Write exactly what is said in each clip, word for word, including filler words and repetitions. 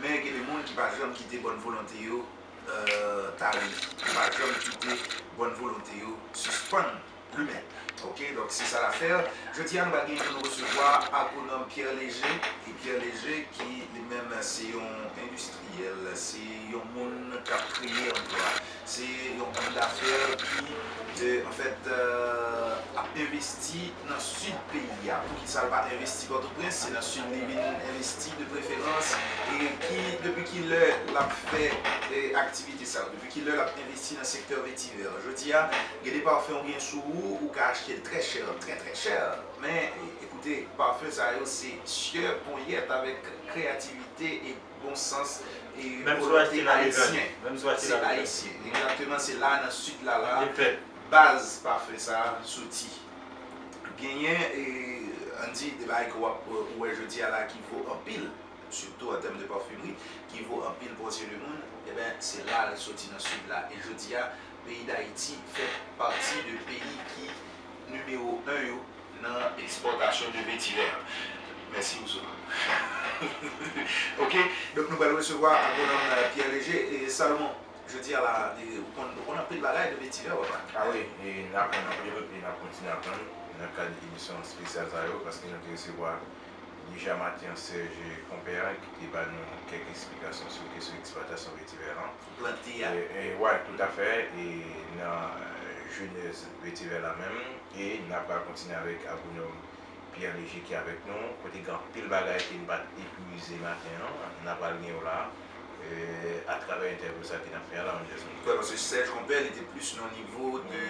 Men gen de moun ki pa janm kite bòn volonte yo, euh, tali. Yo pa janm kite bòn volonte yo sispann limen. Ok, donk se sa l ap fè. Jodi a, nou pral gen pou nou resevwa agwonòm Pierre Léger. E Pierre Léger, ki li menm se yon endistriyèl, se yon moun k ap kreye anplwa, se yon nonm dafè ki, euh, an fèt, euh, ap envesti nan sid peyi a. Poukisa l pa envesti Pòtoprens? Se nan sid li vin envesti de preferans. E ki, depi ki lè l ap fè, eh, aktivite sa yo? Depi ki lè l ap envesti nan sektè vetivè? Jodi a, gen de pafen ou gen sou ou, ou ka achte l trè chè, trè, trè chè. Men, e, ekoute, pafen sa yo se syè ponyèt avèk kreyativite e bon sans e volonte ayisyen. Se ayisyen. Egzakteman, se la nan sid la, la baz pafen sa a soti. Genyen, e, ann di, de bagay ke w ap, ou wè jodi a la ki vo anpil, sitou an tèm de parfimri, ki vo anpil pou yon seri de moun, eben, se la l soti nan sid la. E jodi a, peyi Dayiti fè pati de peyi ki nimewo en yo nan ekspòtasyon de vetivè. Mèsi, Rousseau. Ok, donk nou pral resevwa agwonòm, euh, Pierre Léger. E Salomon, jodi a la, e, ou konn, ou konn anpil bagay de vetivè, papa. Ah wi, e n aprann anpil, e n ap kontinye aprann nan kad emisyon espesyal sa yo, paske nou te resevwa deja maten an Serge Compère, ki te ba nou kèk esplikasyon sou kesyon eksplwatasyon vetivè an. Plante a. E, e, wi, toutafè, e nan, euh, jenèz vetivè la menm, e n ap pral kontinye avèk agwonòm Pierre Léger ki avèk nou, kote gen anpil bagay ke n pa t epuize maten an, n ap pral gen yo la, euh, atravè entèvyou sa ke n ap fè a la, Anderson. Wi, paske Serge Compère, li te plis nan nivo de,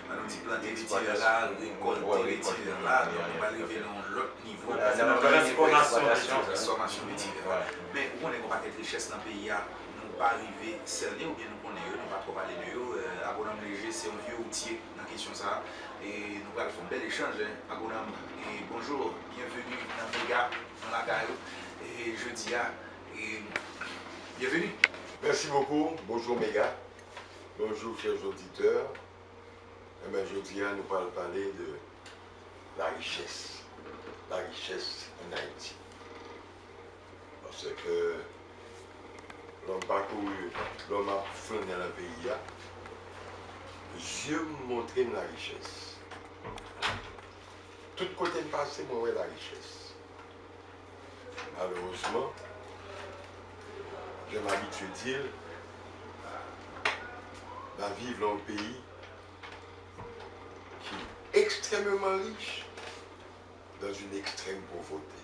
ann di, plante vetivè la, rekòlte vetivè la, donk nou pral rive nan yon lòt nivo. Transfòmasyon vetivè. Men ou konnen gen yon pakèt richès nan peyi a, nou pa rive sène oubyen nou konnen yo, nou pa twò pale de yo. Euh, agwonòm Léger se yon vye outye nan kesyon sa a. E nou pral fè yon bèl echanj, hein, agwonòm. E bonjou, byenveni nan Mega, nan lakay ou. E jodi a, e byenveni. Merci beaucoup. Bonjour Mega. Bonjour chers auditeurs. Enben, jodi a, nou pral pale de la richès. La richès an Ayiti. Paske lè m pakouri, lè m ap flannen nan peyi a, zye m montre m la richès. Tout kote m pase, mwen wè la richès. Malerezman, jan m abitye di l, n ap viv nan yon peyi ki ekstrèmeman rich dans une extrême pauvreté.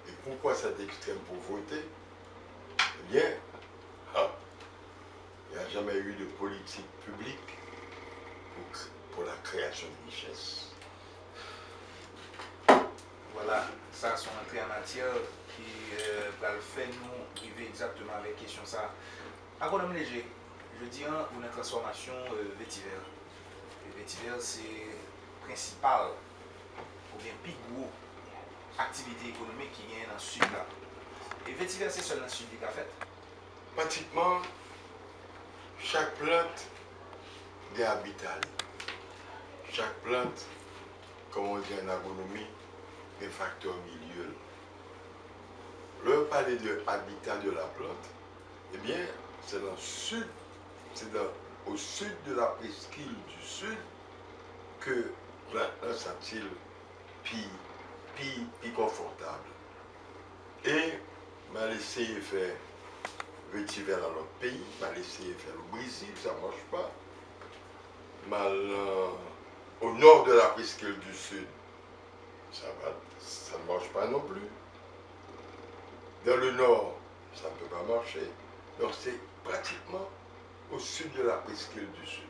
Et pourquoi cette extrême pauvreté? Eh bien, ha, il n'y a jamais eu de politique publique pour, pour la création de richesse. Vwala, sa se yon antre an matyè ki, euh, pral fè nou rive egzakteman avèk kesyon sa a. Agwonòm Léger, jodi a, ou nan transfòmasyon, euh, vetivè. E vetivè se prensipal oubyen pi gwo aktivite ekonomik ki genyen nan sid la. E vetivè se sèl nan sid li ka fèt? Pratikman, chak plant gen abita li. Chak plant, kòm on di an agwonomi, gen faktè milye l. Lè yo pale de habitat de la plante, ebyen, se nan sid, se nan, au sud de la presqu'île du Sud ke plant lan santi l pi, pi, pi konfòtab. E m al eseye fè vetivè nan lòt peyi, m al eseye fè l o Brezil, sa mach pa. M al nan, au nord de la presqu'île du Sud, ça va, ça ne marche pas non plus. Dans le nord, ça ne peut pas marcher. Donc c'est pratiquement au sud de la presqu'île du Sud.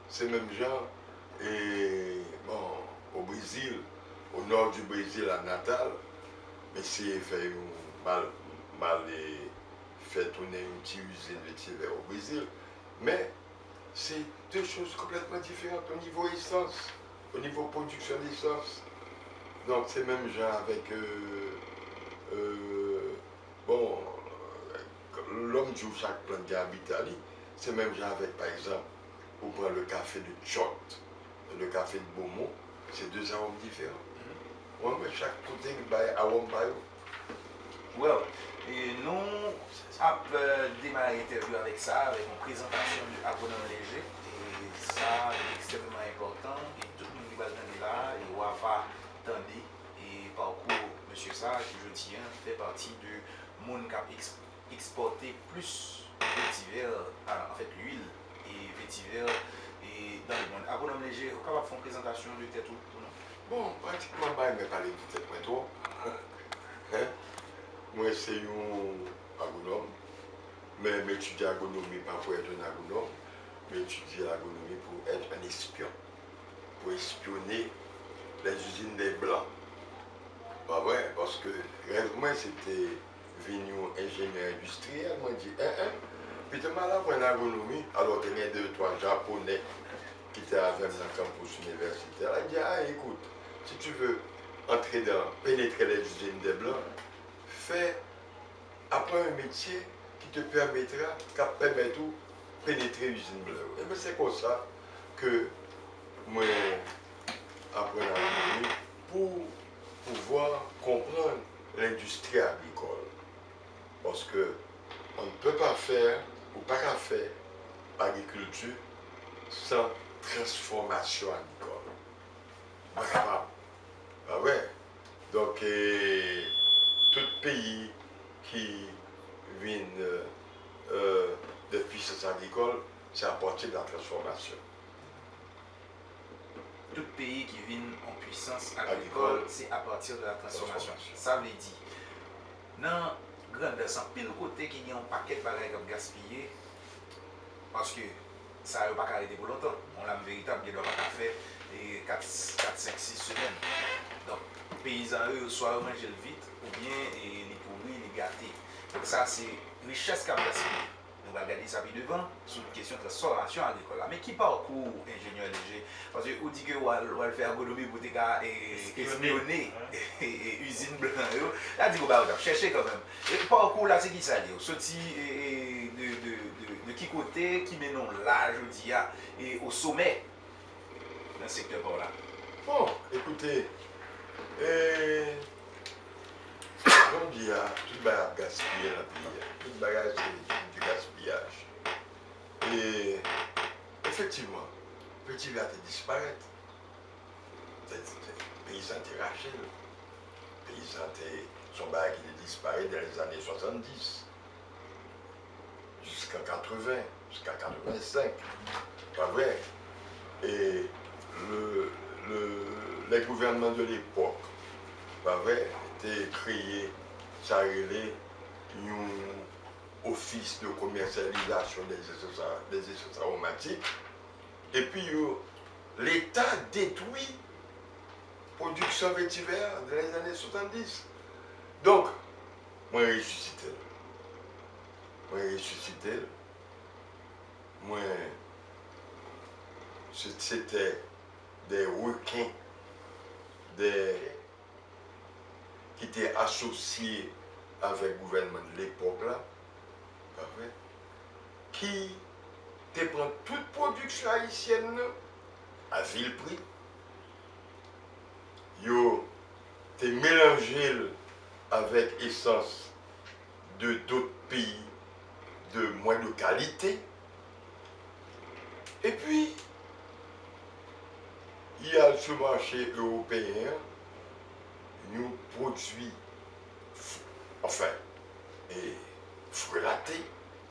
Se menm jan, e, bon, o Brezil, o nò di Brezil, a Natal, m eseye fè yon, m al, m al, e, fè tounen yon ti izin vetivè o Brezil. Men, se de choz konplètman diferan o nivo esans, o nivo pwodiksyon desans. Donk, se menm jan avèk, e, e, bon, lè m di w chak plant gen abita li, se menm jan avèk, pa egzanp, ou pran le café de Tchòt, le café de Beaumont, se de zawòm diferan. Mwen, mwen, chak kote ki bay awòm pa yo. Well, e nou ap eh, demare entèvyou avèk sa, avèk yon prezantasyon de Agwonòm Léger. E sa ekstrèmeman enpòtan, e tout moun ki pral tande la, e w ava tande e pakou mesye sa, ki jodi a fè pati de moun k ap eks- ekspòte plis vetivè, anfèt, lwil e vetivè e dans le monde. Agwonòm Léger, ou kapab fè yon prezantasyon de tèt ou pou nou? Bon, pratikman, m pa renmen pale de tèt mwen twòp. Hein? Mwen se yon agwonòm, men m etidye agwonomi pa pou être un agwonòm, m etidye agwonomi pou être un espion, pou espyone les usines des blancs. Pa vre? Paske rèv mwen se te vin yon enjenyè endistriyèl. Mwen di, en, en, pito m al aprann agwonomi. Alò, te gen de twa Japonè ki te avè m nan kanpous inivèsitè la. Li di, ah, écoute, si tu veux entrer dans, pénétrer les usines des blancs, fais, apprends un métier qui te permettra, k ap pèmèt ou penetre izin blan yo. Ebyen, se konsa ke mwen aprann agwonomi pou pouvwa konprann lendistri agrikòl. Paske on ne peut pas faire, ou pa ka fè agrikilti san transfòmasyon agrikòl. Ou pa kapab. Pa vre? Donk, eh, tout peyi ki vin eh, eh, de pwisans agrikòl, se apati de la transfòmasyon. Tout peyi ki vin yon pwisans agrikòl, se apati de la transfòmasyon. Sa vle di, nan Grandans, anpil kote ki gen yon pakèt bagay k ap gaspiye, paske sa yo pa ka rete pou lontan. Yon lam veritab gen dwa pa ka fè e kat, kat, senk, sis semèn. Donk, peyizan yo, yo swa yo manje l vit, oubyen e li pouri, li gate. Donk, sa se richès k ap gaspiye. Nou pral gade sa pi devan sou kesyon transfòmasyon agrikòl la. Men ki pakou enjenyè Léger? Paske ou di ke w al, w al fè agwonomi pou te ka e, espyone e, e, izin blan yo. Sa di ke w pa t ap chèche kanmenm. E pakou w la, se ki sa l ye? Ou soti e, e, de, de, de, de ki kote ki mennen w la jodi a e o somè nan sektè pa w la? Bon, ekoute, e, jan m di a, tout bagay ap gaspiye nan peyi a. Tout bagay se, se de gaspiyaj. E, efektivman, vetivè a te disparèt. Te, te, peyizan te rache l. Peyizan te, se yon bagay ki te disparèt dans les années soixante-dix, jusqu'en quatre-vingts, jusqu'à quatre-vingt-cinq. Pa vre? E le, le, les gouvernements de l'époque, pa vre, te kreye sa rele yon office de commercialisation des essences, des essences aromatiques. Epi yo, Leta detwi pwodiksyon vetivè a dans les années soixante-dix. Donk, mwen resisite l. Mwen resisite l. Mwen, se, se te de requins, de ki te asosye avèk gouvènman lepòk la, pa vre, ki te pran tout pwodiksyon ayisyèn nan a vil pri. Yo te melanje l avèk esans de dòt peyi de moindre qualité. Epi, y al sou mache ewopeyen an, yon pwodui, anfen, e frelate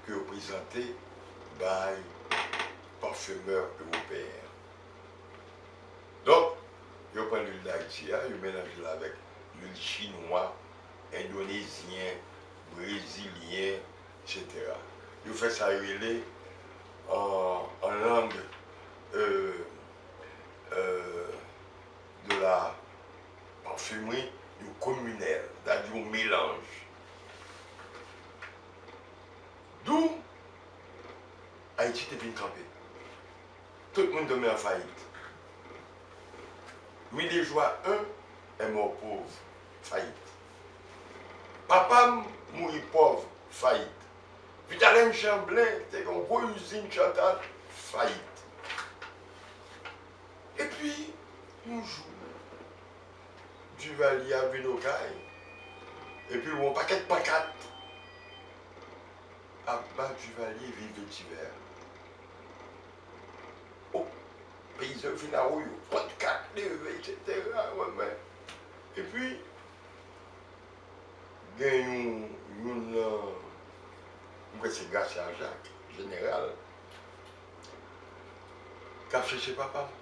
ke yo prezante bay pafimè ewopeyen an. Donk, yo pran lwil Dayiti a, yo melanje l avèk lwil chinwa, endonezyen, brezilyen, etsetera. Yo fè sa yo rele, an, an lang, euh, euh, de la parfumerie, yon kominèl, sètadi yon melanj. Dou Ayiti te vin kanpe. Tout moun tonbe an fayit. Midejoie un est mort pauvre, fayit. Papa m mouri pòv, fayit. Vitalèn Chanblen te gen yon gwo izin Chantal, fayit. Epi, yon jou, Duvalier ap vin Okay, Epi yon pakèt pankat ap bat Duvalier, viv Vetivè. O, peyizan yo fin awo yo, pankat leve, etsetera. Wè, men. Epi, gen yon, youn nan, mwen kwè se Gracia Jacques, jeneral, k ap chèche papa m.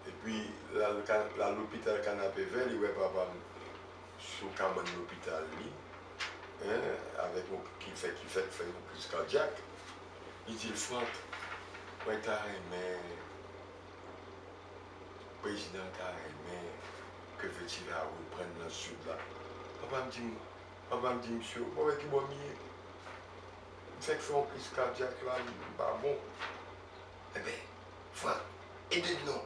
Epi, l al ka-, l al lopital Kanapevè, li wè papa m sou kabann lopital li, en, avèk yon ki fè, ki fèk fè yon kriz kadyak. Li di l, Frank, mwen ta renmen, prezidan ta renmen ke Vetivè a reprann nan sid la. Papa m di m, papa m di, Misye, ou pa wè ki bò m ye? M fèk fè yon kriz kadyak la, m pa bon. Enben, Frank, ede m non.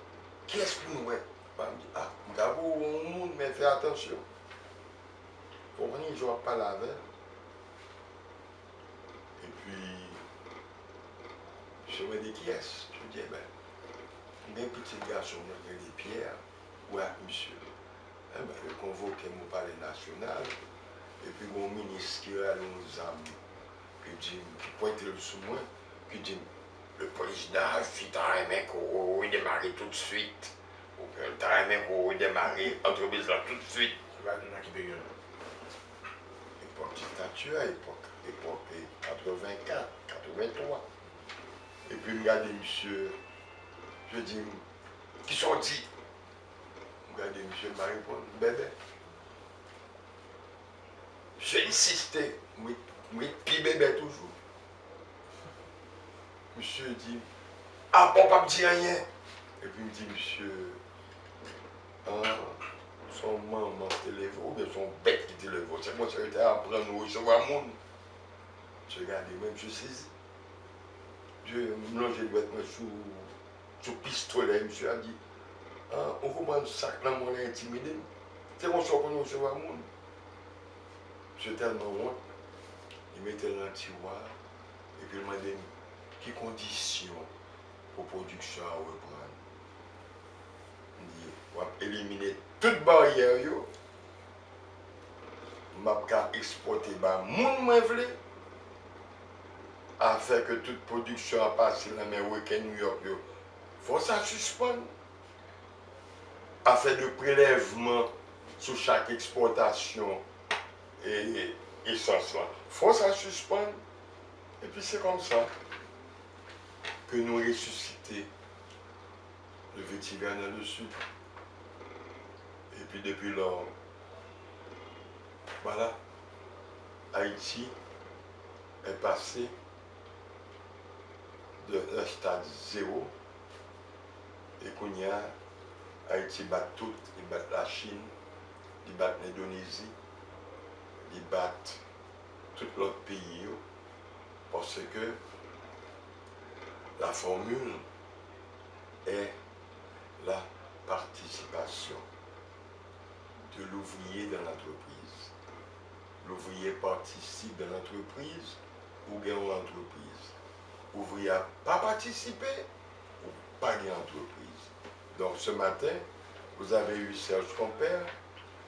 Kiyès pou nou wè? Papa m di, a, m ka voye w yon moun, men fè atansyon. Fò w konnen jan w ap pale avè l. Epi, misye mande kiyès. Misye di, enben, m gen pitit gason mwen ki rele Pyè, wè ak misye. Enben, yo konvoke m o Palè Nasyonal, epi gen yon minis ki rale yon zam, ki di m, ki pwente l sou mwen, ki di m, le président Aristide ta renmen ke w redemare toutswit. Oubyen l ta renmen ke w redemare antrepriz la toutswit. Sa va vin nan ki peryòd? Epòk diktati a, epòk, epòk, eh, katrevenkat, katrevenntwa. Epi m gade misye, je di m, kisa w di? M gade misye, m pa reponn, m bèbè. Misye ensiste, m ret, m ret pi bèbè toujou. Misye di, a bon, w p ap di anyen? Epi m di misye, an, se yon manman ki te leve w oubyen se yon bèt ki te leve w? Se konsa yo te aprann nou resevwa moun. Misye gade mwen, misye sezi. Misye, m lonje dwèt mwen sou, sou pistolè misye a, di, an, ou konprann sa k nan men w la entimide m? Se konsa w konn resevwa moun? Misye tèlman wont, li mete l nan tiwa, epi l mande m ki kondisyon pou pwodiksyon an reprann. M di, w ap elimine tout baryè yo, m ap ka ekspòte ba moun mwen vle, afè ke tout pwodiksyon an pase nan men reken Nouyòk yo. Fò sa sispann. Afè de prelèvman sou chak ekspòtasyon e esans lan. Fò sa sispann. Epi se konsa ke nou resisite le Vétiver dans le Sud. Epi depi lò, vwala, Ayiti est passé de un stade zéro, e kounye a, Ayiti bat tout, li bat Lachin, li bat Lendonezi, li bat tout lòt peyi yo, paske la formule est la participation de l'ouvrier dans l'entreprise. L'ouvrier participe dans l'entreprise, ou gen yon antrepriz. Ouvriyè a pa patisipe, ou pa gen antrepriz. Donc ce matin, vous avez eu Serge Compère,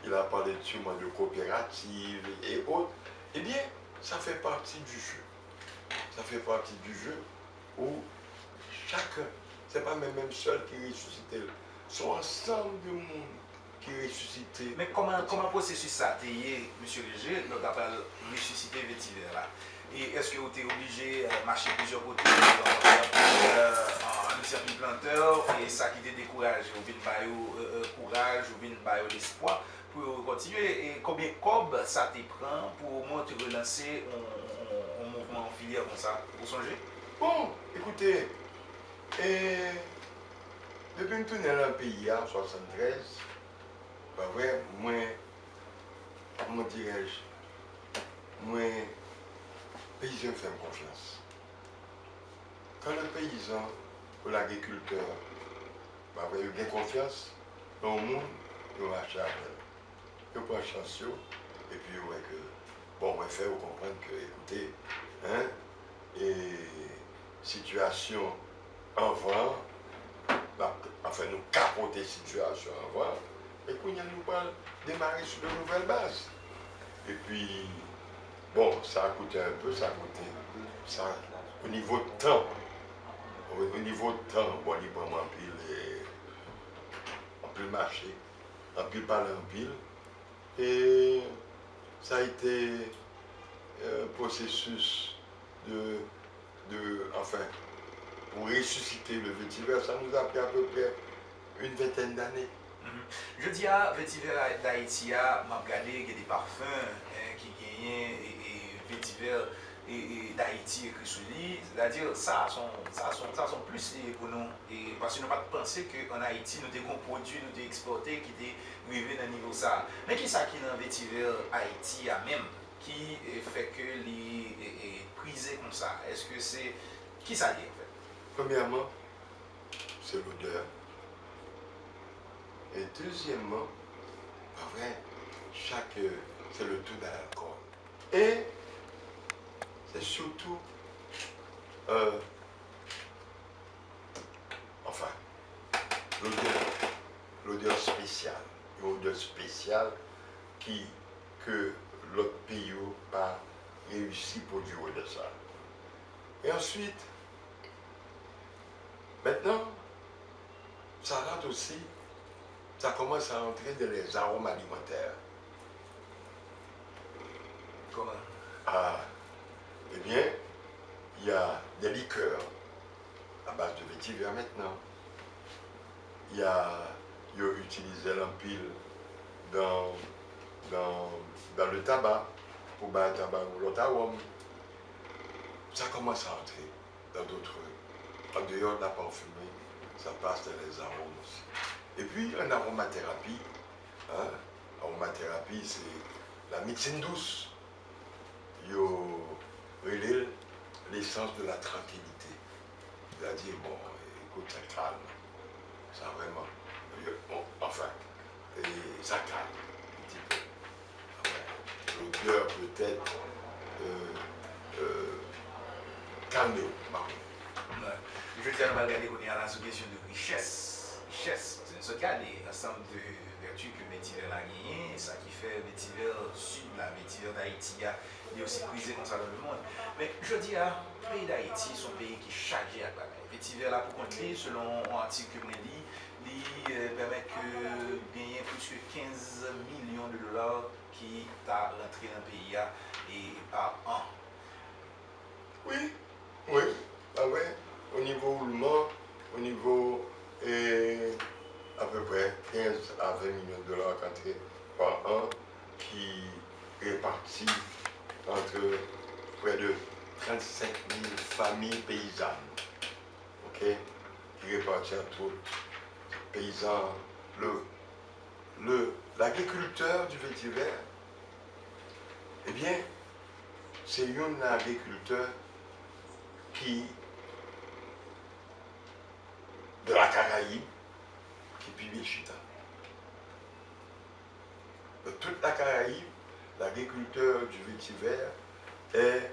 il a parlé sûrement de coopérative et autres. Eh bien, ça fait partie du jeu. Ça fait partie du jeu où chacun, c'est pas même, même seul qui ressuscite, c'est un ensemble de monde ki resisite. Men kòman, kòman pwosesis sa te ye, Mesye Léger, lè w ta pral resisite Vétiver la? E èske ou te oblije, euh, mache plizyè kote, rankontre anpil, euh, anpil plantè, e sa ki te dekouraje, ou vin ba yo, euh, euh, kouraj, ou vin ba yo lespwa pou yo kontinye? E konbyen kòb sa te pran pou w monte relanse yon, yon, yon mouvman, yon filyè konsa? Ou sonje? Bon, ekoute, e, depi m tounen nan peyi a, swasanntrèz, pa vre, mwen, comment dirais-je, mwen, peyizan fè m konfyans. Quand le paysan ou l'agriculteur, pa vre, yo gen konfyans nan yon moun, yo mache avè l. Yo pran chans yo, epi yo wè ke, bon, mwen fè yo konprann ke, ekoute, en, e sitiyasyon anvan an, n ap, anfen, nou kapote sitiyasyon anvan an, E kounye a, nou pral demare sou de nouvèl baz. Epi, bon, sa a koute enpe, sa a koute, sa, o nivo tan, o, o nivo tan, bon, li pran mwen anpil, e, anpil mache, anpil pale, anpil. E sa a ete, e, pwosesis de, de, enfin, pour ressusciter le vétiver, ça nous a pris à peu près une vingtaine d'années. Mhm. Jodi a, vetivè Dayiti a, m ap gade, gen de pafen, en, ki genyen, e, e, vetivè, e, e, Dayiti ekri sou li. Sètadi, sa, se yon, sa, se yon, sa, se yon plis li ye pou nou. E, paske nou pa t panse ke ann Ayiti, nou te gen yon pwodui, nou te ekspòte, ki te rive nan nivo sa a. Men kisa ki nan vetivè Ayiti a menm, ki, e, fè ke li, e, e, prize konsa? Èske se, kisa l ye, anfèt? Premyèman, se lodè. E dezyèmman, pa vre, chak, e, se le taux d'alcool. E se sitou, e, enfin, lodè, lodè espesyal, yon odè espesyal ki, ke lòt peyi yo pa reyisi pwodui odè sa. E answit, mentnan, salad osi, sa kòmanse a antre dans les arômes alimentaires. Kòman? Ah, eh bien, il y a des liqueurs à base de vétiver maintenant. Il y a, yo itilize l anpil dans, dans, dans le tabac, pou bay tabak yon lòt awòm. Sa kòmanse a antre dans d'autres, en dehors de la parfumerie, ça passe dans les arômes aussi. Et puis, en aromathérapie, hein, aromathérapie, c'est la médecine douce. Yo rele l l'essence de la tranquillité. Sètadi, bon, ekout, sa kalm. Sa vrèman, yo, bon, enfin, e sa kalm, un petit peu. Enfin, l'odeur peut-être, euh, euh, calmée, bon. Jodi a, nou pral gade kounye a la sou kesyon de richès. Richès, paske nou sot gade ansanm de vèti ke vetivè la genyen, sa ki fè vetivè sid la, vetivè Dayiti a, li osi prize konsa dans le monde. Men jodi a, peyi Dayiti se yon peyi ki chaje ak bagay. Vetivè la pou kont li, selon yon atik ke mwen li, li, e, pèmèt ke genyen plis ke kenz milyon de dola ki ta rantre nan peyi a, e, pa an. Wi, wi, pa vre. O nivo woulman, o nivo, e, apeprè kenz a ven milyon dola k antre pa an, ki repati ant prè de trannsenk mil fanmi peyizàn, ok, ki repati ant tout peyizan, le, le, l'agriculteur du vétiver, eh bien, se youn nan agrikiltè ki, de la Karayib, ki pi byen chita. Dans toute la Caraïbe, l'agriculteur du vétiver est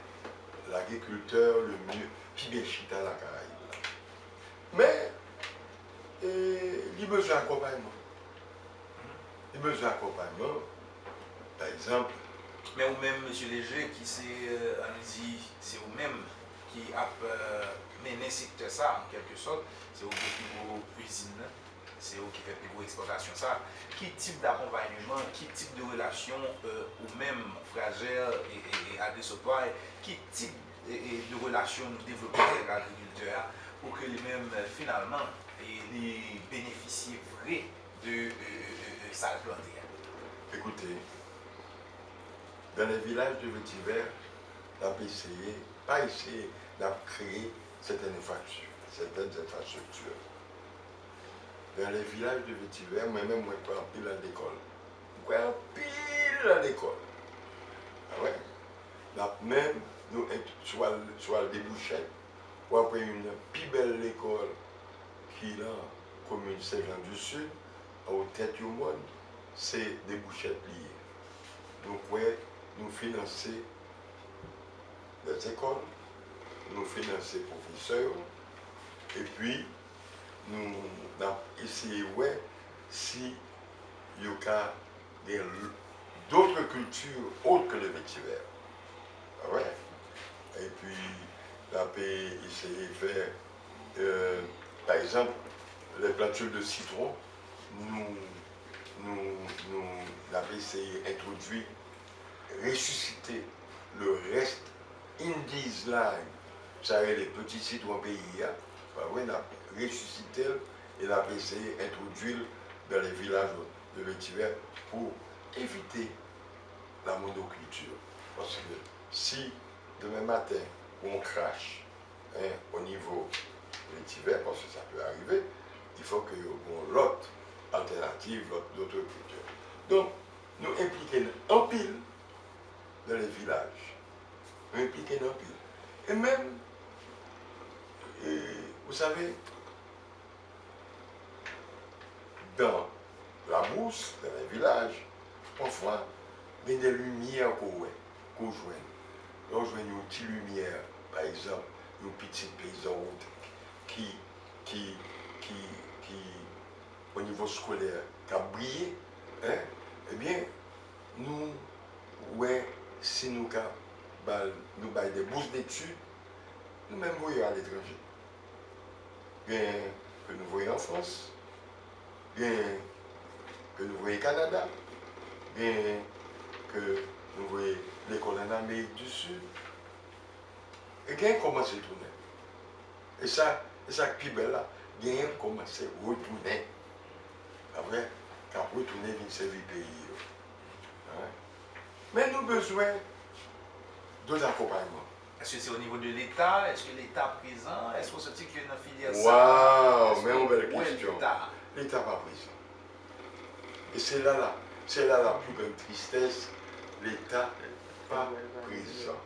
l'agriculteur le mieux, pi byen chita la Karayib la. Men, e, li bezwen akonpayman. Li bezwen akonpayman, pa egzanp. Men ou menm, mesye Léger, ki se, e, ann di, se ou menm ki ap, e, mennen sektè sa, an kèlke sòt, se ou ki pi gwo izin nan, se ou ki fè pi gwo ekspòtasyon sa. Ki tip d'akonpayman, ki tip de relasyon, e, ou menm, Frazer e, e, e Agri Supply, ki tip, e, e, de relasyon nou devlope avèk agrikiltè a pou ke li menm, e, finalman, e, li benefisye vre de, e, e, e, e sa l plante a? Écoutez, dans les villages de vétiver, n ap eseye, pa eseye, n ap kreye certaines infrastru-, certaines infrastructures. Dans les villages de vétiver, mwen menm, mwen kwè anpil nan lekòl. Mwen kwè anpil nan lekòl. A wè? N ap menm, nou, si w al, si w al Debouchèt, w ap wè youn nan pi bèl lekòl ki nan komin Sen Jan di Sid, a Otèt Yomòn, se Debouchèt li ye. Nou kwè nou finanse lèzekòl, nou finanse pwofesè yo, epi nou, n ap eseye wè si yo ka gen l-, d'autres cultures autres que le vétiver. Pa vre? Epi, n ap eseye fè, euh, pa egzanp, les plantules de citron, nou, nou, nou, n ap eseye entwodui, resisite le reste Indies Lime, sa rele peti sitwon peyi a, pa vre, n ap resisite l e n ap eseye entwodui l dans les villages de Vétiver pou evite la monoculture. Paske si demen maten, gon krach, hein, au niveau Vétiver, paske sa pe arive, il faut que yo gon lòt altènativ, lòt, d'autres cultures. Donk, nou enplike n anpil dans les villages. Nou enplike n anpil. E menm, e, vous savez, dans la brousse, dans les villages, pafwa, gen de limyè ke w wè, ke w jwenn. Lè w jwenn yon ti limyè, pa egzanp, yon pitit peyizan wout ki, ki, ki, ki, o nivo skolè, k ap briye, hein, ebyen, nou wè si nou ka ba l, nou bay de bourses d'études, nou menm voye yo aletranje. Genyen ke nou voye an Frans, genyen ke nou voye Kanada, genyen ke nou voye lekòl ann Amerik di Sid, e genyen k kòmanse tounen. E sa, e sa k pi bèl la, genyen k kòmanse retounen. Pa vre? K ap retounen vin sèvi peyi yo. Hein? Men nou bezwen de l'akompayman. Èske se o nivo de Leta? Èske Leta prezan? Èske w santi ke nan filyè sa, Waw, men yon bèl kesyon. Leta pa prezan. E se la la, se la la pli grann tristès, Leta pa prezan.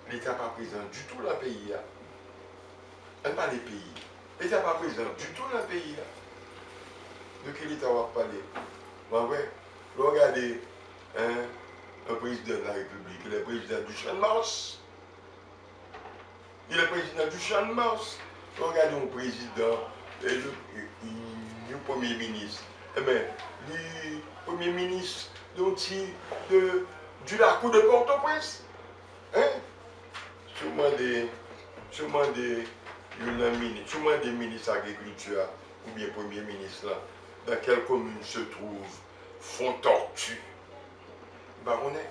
Leta pa prezan ditou nan peyi a. Ann pale peyi. Leta pa prezan ditou nan peyi a. De ki Leta w ap pale? Mwen vre, lè w gade, hein, le président de la République, il est président du Champ de Mars. Il est président du Champ de Mars. Lè w gade yon prezidan, e, yon, yon premye minis, enben, li premye minis de yon ti, de, du lakou de Pòtoprens. Hein? Si w mande, si w mande youn nan minis, si w mande minis agrikilti a oubyen premye minis lan, dans quelle commune se trouve Fond Tortue? Li pa konnen.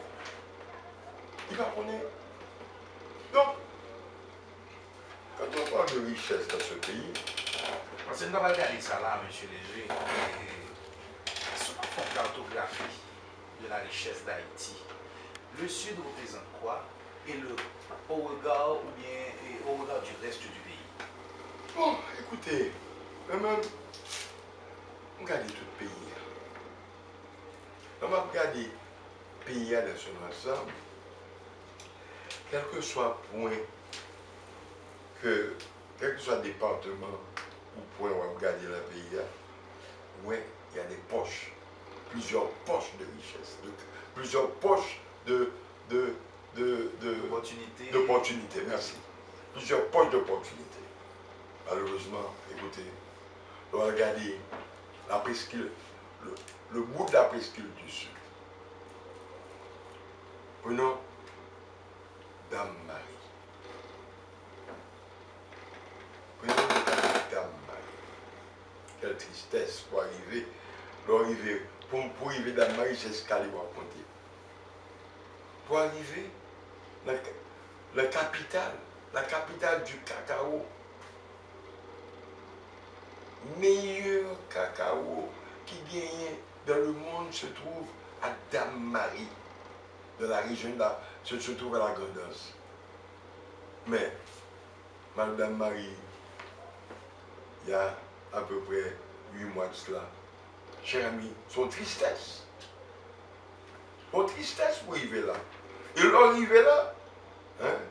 Li pa konnen. Donk, quand on parle de richesse dans ce pays, Paske nou ta pral gade sa la, mesye Léger, e, si w ta fè yon kartografi de la richesse d'Haïti, le Sud représente quoi et le, au regard, ou bien, et au regard du reste du pays? Bon, ekoute, mwen menm, m gade tout peyi a. Lè m ap gade peyi a dans son ensemble, kèlkeswa pwen ke, kèlkeswa depatman ou pwen w ap gade nan peyi a, ou wè, y a des poches, plusieurs poches de richesse, de, plusieurs poches de, de, de, de, Opòtinite. D'opportunités, merci. Plusieurs poches d'opportunités. Malheureusement, écoutez, lè w al gade la presqu'île, le, le bout de la presqu'île du Sud. Prenons Dame Marie. Prenons le cas de Dame Marie. Quelle tristesse pou w rive, lè w rive, pou, pou rive Dame Marie, se eskalye w ap monte. Pou w rive nan, nan kapital, la capitale du cacao, meilleur cacao ki genyen dans le monde se trouve à Dame Marie, dans la région de la, se, se trouve à la Grand'Anse. Men, Madame Marie, il y a à peu près huit mois de cela, chè ami, se yon tristès. Se yon tristès pou rive la. E lè w rive la, hein,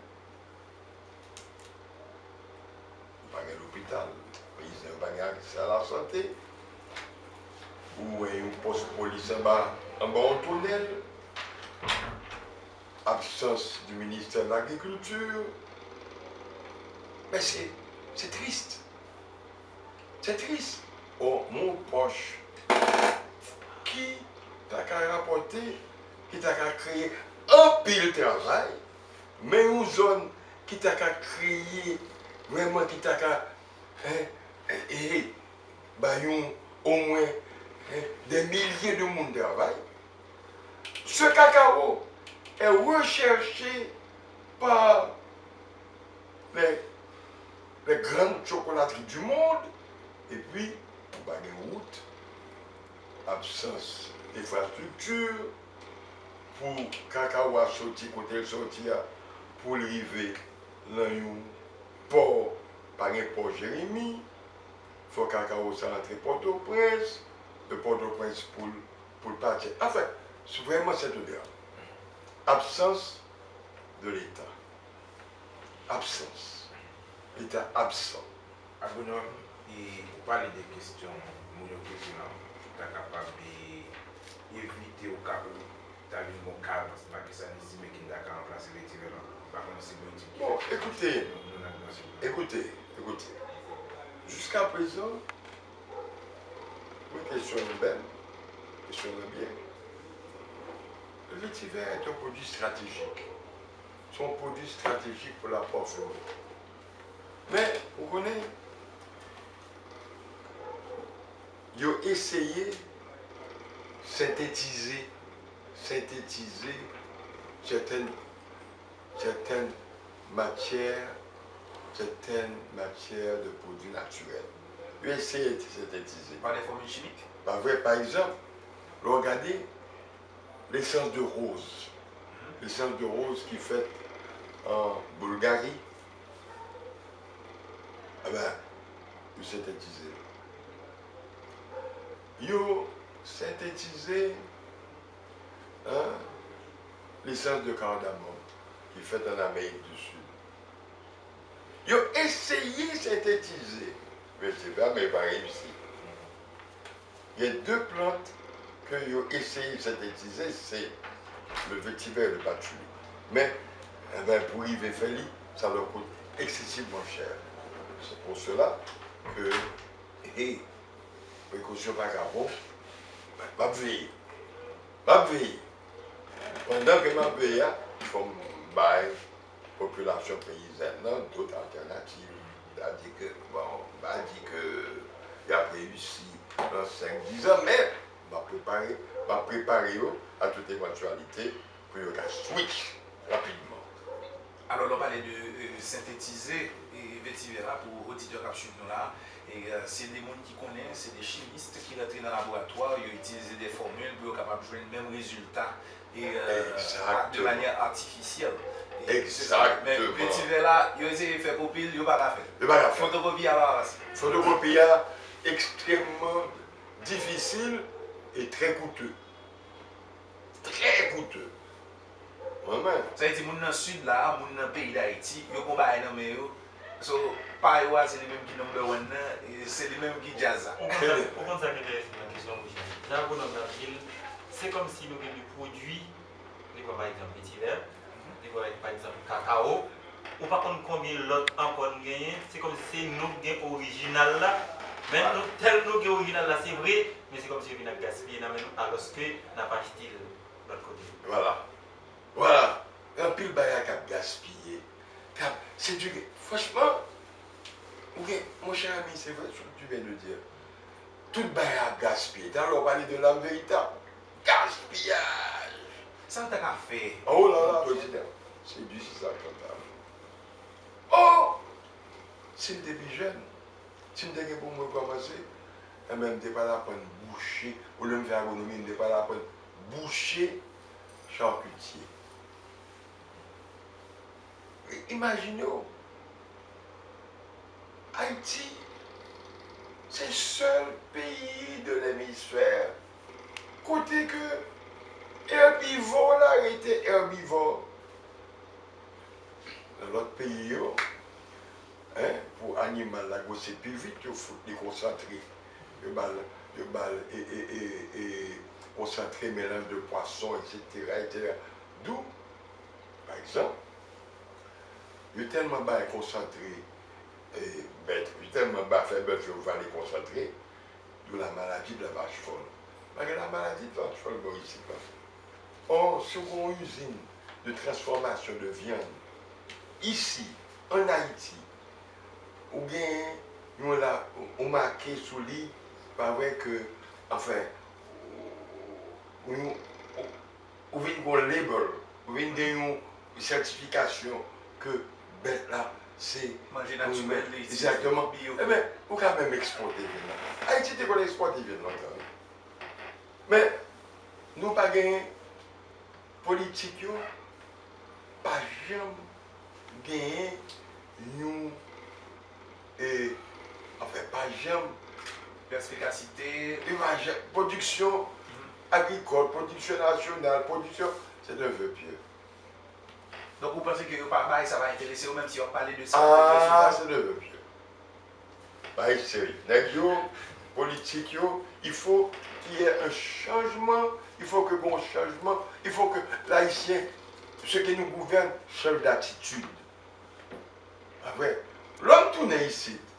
ou pa gen lopital, peyizan yo pa gen aksè a lasante, ou wè yon pòs polis anba, anba yon tonèl, absence du ministère de l'Agriculture. Men se, se tris. Se tris. Bon, mon pòch, ki ta ka rapòte, ki ta ka kreye anpil travay, men yon zòn ki ta ka kreye vrèman, ki ta ka, en, e, e, ba yon, omwen, en, des milliers de moun travay. Ce cacao est recherché par les, les grandes chocolateries du monde, epi ou pa gen wout, absans enfrastrikti pou kakawo a soti kote l soti a, pou l rive nan yon pò, pa gen pò Jeremi, fò kakawo sa antre Pòtoprens, de Pòtoprens pou l, pou l pati. Anfèt, se vrèman Sentodè. Absans de Leta. Absans. Leta absan. Agwonòm, e, ou pale de kesyon moun yo poze la, ou ta kapab, e, evite ou ka, ou ta vin gon kal, paske pa ke sa ni zime ki ta ka ranplase vetivè la. Ou pa konnen si mwen di ki Bon, écoutez, nou, nou nan dimansyon. Écoutez, écoutez. Jusqu'à présent, wi, kesyon an bèl, kesyon an byen. Le vétiver est un produit stratégique. Se yon pwodui estratejik pou lapafini. Men, ou konnen, yo eseye sentetize, sentetize sètèn, sètèn matyè, sètèn matyè de pwodui natirèl. Yo eseye sentetize. Par des formules chimiques? Pa vre, pa egzanp, lè w gade, lesans de roz. Lesans de roz ki fèt an Boulgari, enben, yo sentetize l. Yo sentetize, en, lesans de kardamòm ki fèt an Amerik di Sid. Yo eseye sentetize, men se pa, men pa reyisi. Gen de plant ke yo eseye sentetize, se le vétiver e le patchouli. Men, enben, pou rive fè li, sa va koute eksesivman chè. C'est pour cela que, hey, prekosyon pa ka bon, m ap veye. M ap veye. Pandan ke m ap veye a, fò m bay popilasyon peyizàn nan dòt altènativ. Sètadi ke, bon, m pa di ke y ap reyisi nan senk, diz an, men m ap prepare, m ap prepare yo a tout evantyalite pou yo ka switch rapidman. Alò, lè w pale de, e, sentetize, e, vetivè a, pou oditè k ap swiv nou la, e, e, se de moun ki konnen, se de chimis ki rantre nan laboratwa, yo itilize de fòmil pou yo kapab jwenn menm rezilta e, e, de manyè atifisyèl. E se sa. Men vetivè la, yo eseye fè kopi l, yo pa ka fè l. Yo pa ka fè l. Fotokopi a pa pase. Fotokopi a ekstrèmman difisil e trè koute. Trè koute. Mwen menm. Sa vle di, moun nan Sid la, moun nan peyi Dayiti, yo gon bagay nan men yo, So, pa yo a, se li menm ki number one nan, e se li menm ki djaz la. Ou konn sa, ou konn sa ki enterese m nan kesyon Bouchard? Jan Agwonòm nan di l, se kòmsi nou gen de pwodui, li pran pa egzanp vetivè, li pran pa egzanp kakawo, ou pa konn konbyen lòt ankò n genyen, se kòmsi se nou k gen orijinal la, men nou, tèl nou gen orijinal la, se vre, men se kòmsi yo vin ap gaspiye nan men nou, alòske n ap achte l lòt kote. Vwala. Vwala. Gen anpil bagay k ap gaspiye. K ap, se di, franchman, ou gen, mon cher ami, c'est vrai ce que tu viens de dire. Tout bagay ap gaspiye. Talè w pale de l'âme véritable. Gaspiyaj! Sa n ta ka fè? Oh là là, président. Se di, se sa k ta fè. Oh! Si m te pi jèn, si m te gen pou mwen kòmanse, enben, m te pral aprann bouche, olye m fè agwonomi, m te pral aprann bouche, chakitye. Imajine w, Ayiti, se sèl peyi de lemisfè kote ke èbivò la rete èbivò. Nan lòt peyi yo, en, pou animal la gwose pi vit, yo fout li konsantre. Yo ba l, yo ba l, e, e, e, e, konsantre, melanj de pwason, etsetera, etsetera. Dou, pa egzanp, yo tèlman bay konsantre, e, bèt, yo tèlman ba fè bèf yo vale konsantre, dou la maladie de la vache folle. Malgre la maladi t ap fè l bò isit la. Or, si w gen yon izin de transfòmasyon de vyann isi, ann Ayiti, ou gen yon la, ou make sou li, pa vre ke, anfen, ou, ou, ou vin gen yon label, ou vin gen yon sètifikasyon ke bèt la se manje natirèl li. Egzakteman. Ebyen, ou ka menm ekspòte vyann lan. Ayiti te konn ekspòte vyann lontan, wi. Men, nou pa genyen politik yo, pa janm genyen yon, e, anfen, pa janm pèspikasite, yo pa janm, pwodiksyon agrikòl, pwodiksyon nasyonal, pwodiksyon, se de vè pyè. Donk, ou panse ke yo pa, bagay sa pa enterese yo, menm si yo ap pale de sa, yo pa enterese yo? Ah, se de vè pyè. Bagay serye. Nèg yo, politik yo, il faut qu'il y ait un changement, il faut que gen yon chanjman, il faut que l'Haïtien, ceux qui nous gouvernent, changent d'attitude. Apre, lè m tounen isit,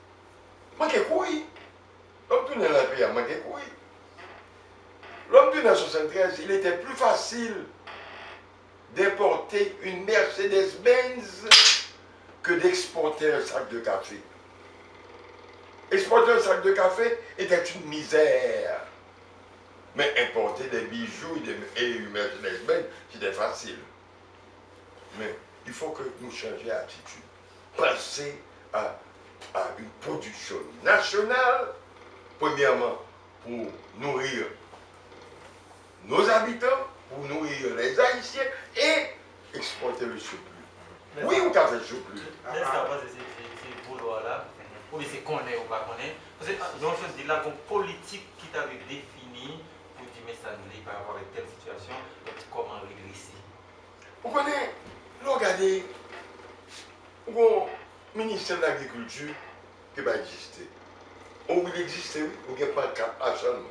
mwen ke kouri. Lè m tounen nan peyi a, mwen ke kouri. Lè m tounen an swasanntrèz, il était plus facile d'importer une Mercedes-Benz que d'exporter un sac de café. Exporter un sac de café était une misère. Mais importer des bijoux et des, et une Mercedes-Benz, c'était facile. Men, il faut que nou chanje atitid. Panse a, a une production nationale, premièrement, pour nourrir nos habitants, pour nourrir les Haïtiens et exporter le surplus. Wi, ou ka fè surplus. Lè sa, ou panse se, se, se vouloir la, oubyen se konnen ou pa konnen? Paske, ah, jan w sot di la, gon politik ki ta dwe defini pou di, men sa n vle pa rapò avèk tèl sitiyasyon, donk kòman redrese? Ou konnen, lè w gade, ou gon ministè de lagrikilti ki pa egziste. O, wi, li egziste, wi. Ou gen pankat la sèlman.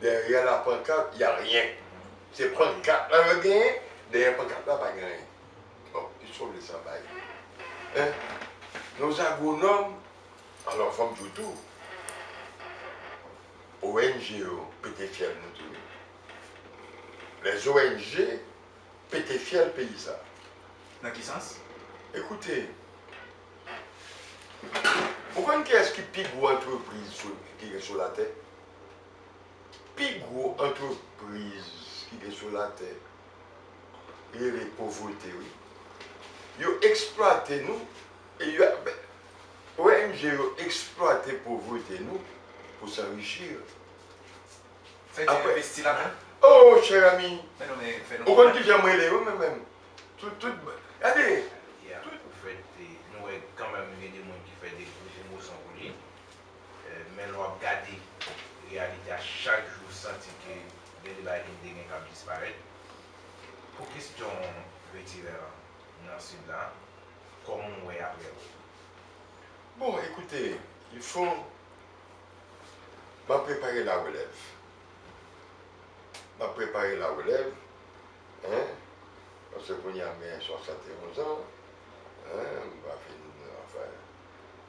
Derrière la pancarte, y a rien. Se pankat la yo genyen, dèyè pankat la pa gen anyen. Bon, ki sòt de sa bay? Hein? Nos agronomes, alò, fò m di w tou, O N G yo pete fyèl nou tou, wi. Les O N G pete fyèl peyi sa. Nan ki sans? Ekoute, ou konn kiyès ki pi gwo antrepriz sou, ki gen sou latè? Pi gwo antrepriz ki gen sou latè rele povrete, wi. Yo eksplwate nou, e yo, ben, O N G yo eksplwate povrete nou pou s'enrichir. Sa yo te envesti ladan? Oh, cher ami, ou konn kijan m rele yo, men menm. Tout, tout, gade. Yè, tout, ou fèt, e, nou wè kanmenm gen de moun ki fè de gwo pwomosyon pou li. E, men lè w ap gade reyalite a, chak jou ou santi ke gen de bagay ki te gen k ap disparèt. Pou kesyon retirè nan Sid la, kòman w wè apre yo? Bon, écoutez, il faut, m ap prepare la relève. M ap prepare la relève, hein, paske kounye a m gen swasannteonz an, hein, m pa fin, anfen,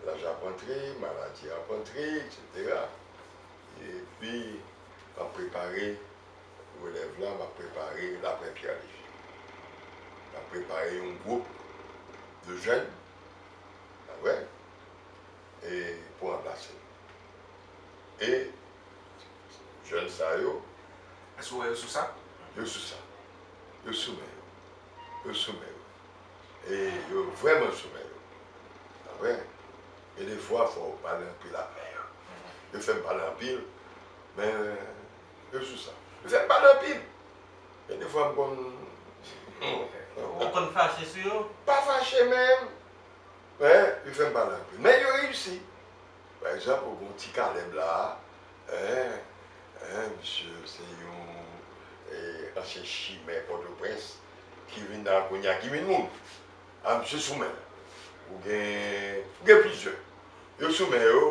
laj ap antre, maladi ap antre, et cetera. Epi, m ap prepare relèv la, m ap prepare laprè Pyè Leje. M ap prepare yon gwoup de jèn, pa vre, e pou ranplase m. E jèn sa yo, èske w wè yo sou sa? Yo sou sa. Yo sou men yo. Yo sou men yo. E yo vrèman sou men yo. Pa vre? E defwa, fò w pale anpil avè yo. Yo fè m pale anpil, men yo sou sa. Yo fè m pale anpil. E defwa, m konn... Ou konn fache sou yo? Pa fache menm. Men, yo fè m pale anpil. Men yo reyisi. Pa egzanp, ou gon Ti Kalèb la, en, en, misye se yon, e, ansyen chimè Pòtoprens ki vin la kounye a, ki vin moun. A, misye sou men. Ou gen, ou gen plizyè. Yo sou men yo,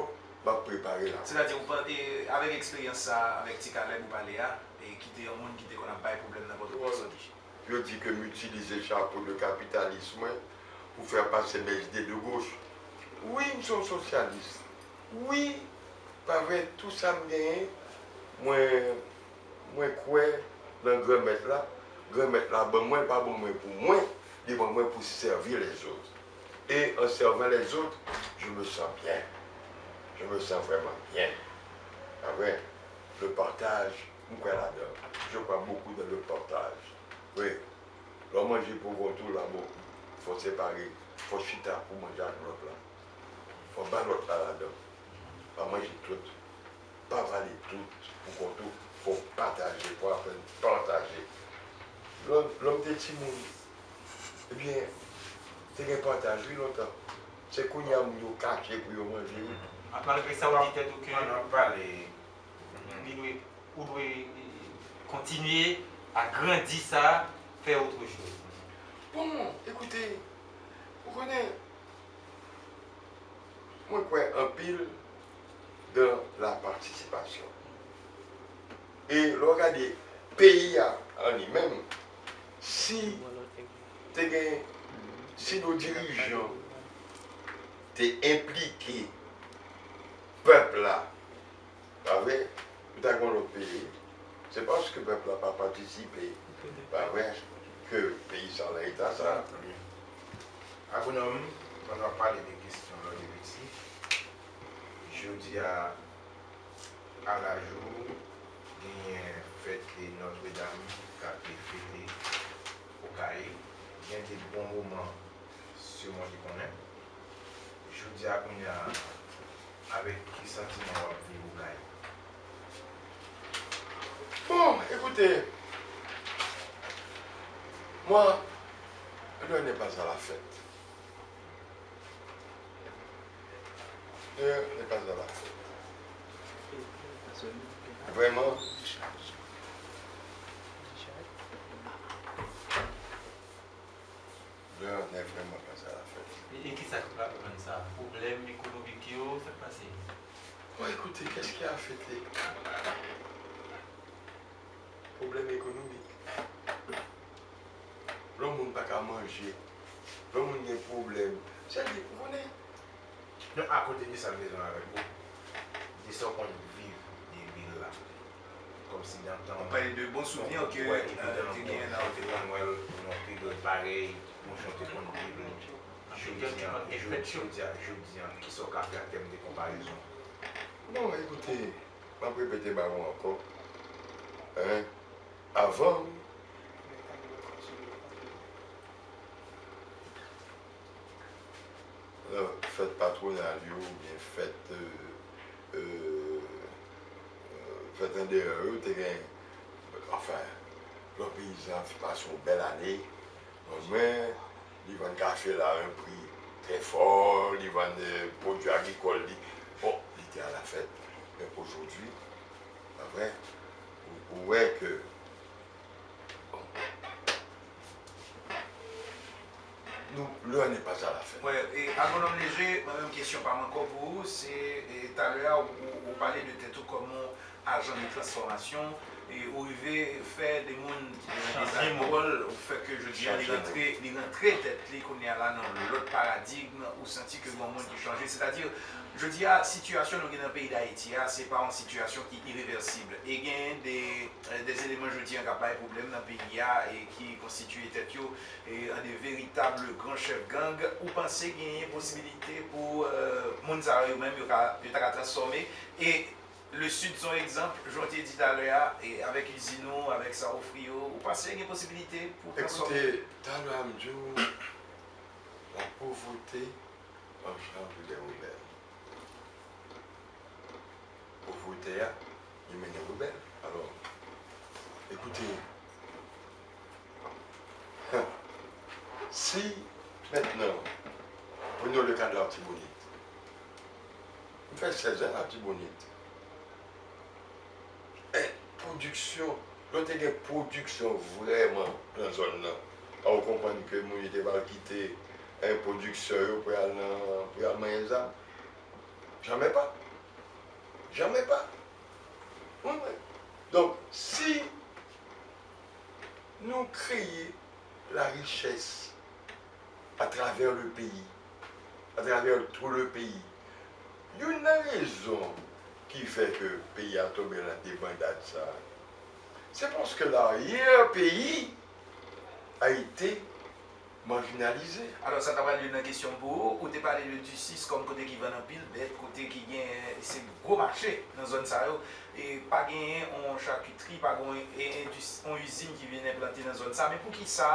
m ap prepare la. Sètadi, ou pa, e, avèk eksperyans sa, avèk Ti Kalèb ou pale a, e ki te yon moun ki te konn ap bay pwoblèm nan Pòtoprens, ou di? Yo di ke m itilize chapo de kapitalis mwen pou fè pase mes idées de gauche. Wi, m se yon sosyalis. Wi, pa vre, tou sa m genyen, mwen, Mwen kwè nan Granmèt la. Granmèt la ban mwen, l pa ban mwen pou mwen, li ban mwen pou sèvi lèzòt. E an sèvan lèzòt, je me sens bien. Je me sens vraiment bien. Amen. Le partage, m kwè ladan. Je crois beaucoup dans le partage. Wi. Lè w manje pou kont ou la, bon, fò w separe, fò w chita pou manje ak lòt la. Fò w ba lòt la ladan. Pa manje tout. Pa vale tout pou kont ou. Fò w pataje, fò w aprann pataje. Lè, lè m te timoun, ebyen, te gen pataj, wi, lontan. Se kounye a moun yo kache pou yo manje, wi. Malgre sa, ou di tèt ou ke li dwe, ou dwe, eh, kontinye a grandi sa, fè autre chose. Bon, ekoute, ou konnen, mwen kwè anpil dans la participation. E lè w gade peyi a an li menm, si te gen, si nos dirigeants te enplike pèp la, pa vre, nou ta gen yon lòt peyi. Se paske pèp la pa patisipe, pa vre, ke peyi sa nan eta sa. Agwonòm, pandan w ap pale de kesyon lòt de piti, jodi a, alajou, genyen fèt Nòtredam k ap fete Okay. Gen de bon moman, siman ki konnen. Jodi a, kounye a, avèk ki santiman w ap viv Okay? Bon, écoutez, moi, l'heure n'est pas à la fête. L'heure n'est pas à la fête. Vraiment. L'heure n'est vraiment pas à la fête. E, e kisa k ap rann sa? Pwoblèm ekonomik yo, sa k pase? Bon, écoutez, qu'est-ce qui a affecté? Pwoblèm ekonomik. Lè yon moun pa ka manje, lè yon moun gen pwoblèm, sètadi, ou konnen, Donk, akote de sa l bezwen avèk ou, de sa w konn viv de vil la. Kòmsi dan tan an, w pale de bon souvni ke, euh, te genyen nan ou te konn wè l nan pi gran parèy, moun jan w te konn viv li. Jodi a, jodi a, jodi a, kisa w ka fè an tèm de konparezon? Bon, ekoute, m ap repete ba ou ankò. Hein? Avan, euh, fèt patwonal yo, oubyen fèt, euh, euh, euh, fèt andeyò yo, te gen, anfen, lòt peyizan pase yon bèl ane, mwen, li vann kafe l a yon pri trè fò, li vann, euh, pwodui agrikòl li, bon, li te a la fèt. Men ojodwi, pa vre, ou, ou wè ke Nou, l'heure n'est pas à la fête. Wè, e, Agwonòm Léger, mwen menm kesyon pa m ankò pou ou, se, e, talè a, ou, ou, ou pale de tèt ou kòm yon ajan de transfòmasyon, e ou rive fè de moun ki te nan de zye wòl, ou fè ke jodi a li rantre, li rantre tèt li kounye a la nan lòt paradigm, ou santi ke gen yon moun ki chanje. Sètadi, jodi a, sitiyasyon nou gen nan peyi Dayiti a, se pa yon sitiyasyon ki irevèsib. E gen de, e, de eleman jodi a k ap bay pwoblèm nan peyi a e ki konstitiye tèt yo e, an de veritab gran chèf gang, ou panse genyen posibilite pou, euh, moun sa yo menm, yo ka, yo ta ka transfòme? E le Sud se yon egzanp, jan w te di talè a, e avèk izin ou, avèk sa w ofri yo, ou panse gen posibilite pou transfòme? Écoutez, talè a m di w, la pauvreté engendre des rebelles. Povrete a, li mennen rebèl. Alò, ekoute, si, maintenant, prenons le cas de l'Artibonite. M fè sèz an Latibonit. E pwodiksyon, lè te gen pwodiksyon vrèman nan zòn nan, a ou konprann ke moun yo te pral kite, e, pwodiksyon yo pou y al nan, pou y al manyen zam? Jamè pa. Jamè pa. Wi, wi. Donk, si nou kreye larichès atravè le peyi, atravè tout le peyi, youn nan rezon ki fè ke peyi a tonbe nan debandad sa a, C'est parce que l'arrière-pays a été marginalisé. Alò, sa ta pral youn nan kesyon m pou ou. Ou te pale de Ducis kòm kote ki vann anpil bèt, kote ki gen, se gwo mache nan zòn sa yo. E pa genyen yon chakitri, pa gen yon, e, endis, yon izin ki vin enplante nan zòn sa. Men poukisa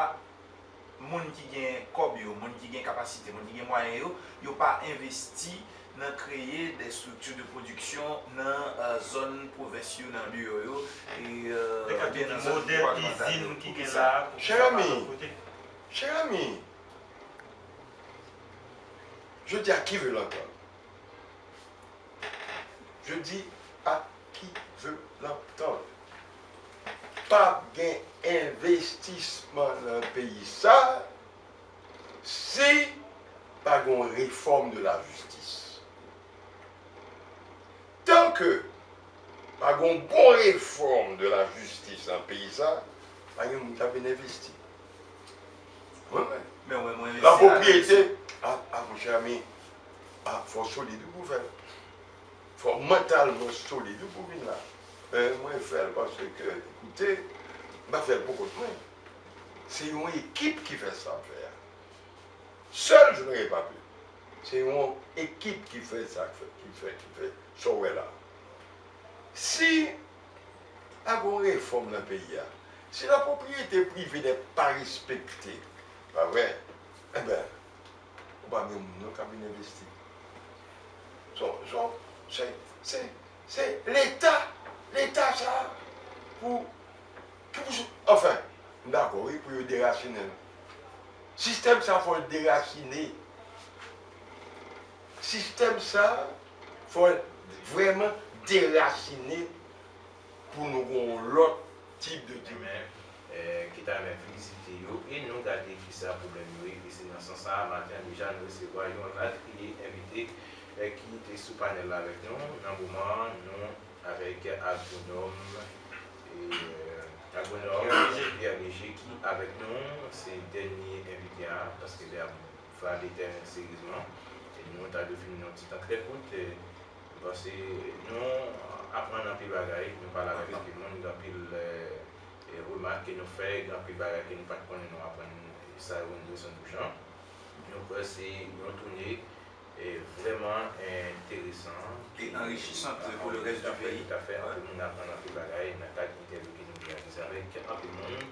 moun ki gen kòb yo, moun ki gen kapasite, moun ki gen mwayen yo, yo pa envesti nan kreye de strikti de pwodiksyon nan, euh, zòn pwovens yo, nan biwo yo, e, euh, oubyen nan zòn depatmantal yo? Poukisa? Cher ami, cher ami, je dis à qui veut l'entendre. Je dis à qui veut l'entendre. P ap gen envestisman nan peyi sa si pa gen yon refòm de lajistis. Tan ke pa gen yon bon refòm de lajistis nan peyi sa, pa gen moun k ap vin envesti. Wi, wi. Men w wè mwen envesti la. Lapwopriyete, a, a, monchè ami, a, fò w solid wi pou w fè l. Fò w mantalman solid wi pou w vin la. Men mwen fè l paske, ekoute, m pa fè l pou kont mwen. Se yon ekip ki fè sa m fè a. Seul, je n'aurais pas pu. Se yon ekip ki fè sa, ki fè, ki fè, ki fè sa w wè la. Si pa gen yon refòm nan peyi a, si lapwopriyete prive nèt pa respekte, pa vre? Enben, ou pa gen moun non k ap vin envesti. Se, se, se, se Leta, Leta sa a, pou, ki pou, anfen, m dakò, wi, pou yo derasinen l. Sistèm sa a, fò l derasinen. Sistèm sa a, fò l vrèman derasinen pou nou gen yon lòt tip de dirijan. Ki ta renmen felisite yo e nou gade kisa pwoblèm yo ye. E se nan sans sa a, maten an deja, nou resevwa yon latriye envite ki te sou panèl la avèk nou. Nan moman an, nou avèk agwonòm, e, agwonòm Pierre Léger ki avèk nou, se dènye envite a, paske lè a va detè seryezman. E nou ta dwe fini nan yon ti tan trè kout. M panse nou aprann anpil bagay, nou pale avèk anpil moun, gen anpil, e, remak ke nou fè, gen anpil bagay ke nou pa t konnen, nou aprann sa yo Wendrelson Bouchan. Nou kwè se yon toune, e, vrèman enteresan. E anrichisant pou le rès di peyi. Toutafè, anpil moun aprann anpil bagay nan kad entèvyou ke nou reyalize avèk anpil moun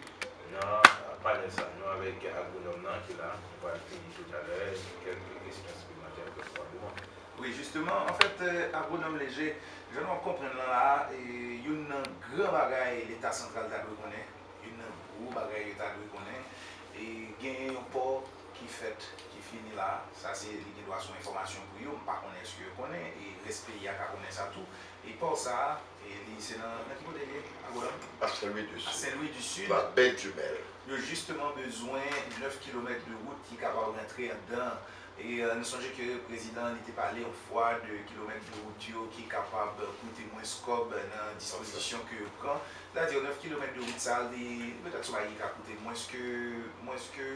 nan panèl sa. Nou avèk agwonòm nan ki la, nou pral fini toutalè, kèlke kesyon siplemantè ke probableman. Wi, jisteman, anfèt, agwonòm Léger, jan nou ap konprann lan la, e, youn nan gran bagay Leta santral ta dwe konnen, youn nan gwo bagay yo ta dwe konnen, e, genyen yon pò ki fèt, ki fini la, sa se, li gen dwa se yon enfòmasyon pou yo, m pa konnen èske yo konnen, e rès peyi a ka konnen sa tou. E pò sa a, e, li se nan, nan ki kote li ye, agwonòm? À Saint-Louis du Sud. À Saint-Louis du Sud. La baie du Mel. Yo jisteman bezwen nèf kilomèt de wout ki kapab rantre anndan. E, e, nou sonje ke prezidan an, li te pale yon fwa de kilomèt de wout yo ki kapab koute mwens kòb nan dispozisyon ke yo pran. Sètadi, nèf kilomèt de wout sa a, li, petèt se yon bagay ki ka koute mwens ke, mwens ke,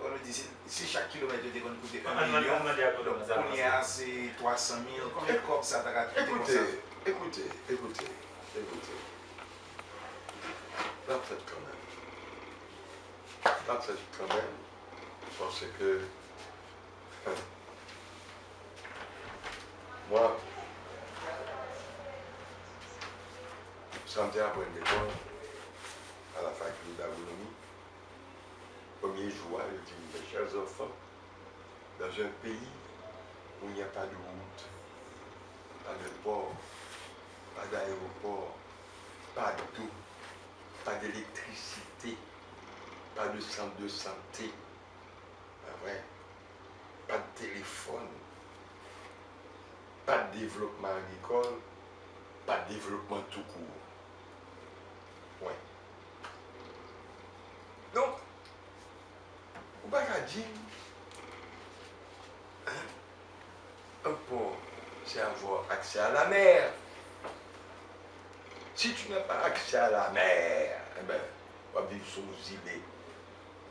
on nous dit, si, si chak kilomèt yo te konn koute yon milyon, donk kounye a se twa san mil, konbyen kòb sa ta ka koute konsa? Ekoute, ekoute, ekoute, ekoute. L ap fèt kanmenm. L ap fèt kanmenm, paske, mwen, sa m te aprann lekòl, à la faculté d'agronomie, premye jou a, yo di m, mes chers enfants, dans un pays où il n'y a pas de route, pas de port, pas d'aéroport, pas d'eau, pas d'électricité, pas de centre de santé, pa vre? Pa de telefòn, pa de devlopman agrikòl, pa de devlopman toukou. Pwen. Donk, ou pa ka di m, hein, un port, c'est avoir accès à la mer. Si tu n'as pas accès à la mer, enben, w ap viv sou yon zile.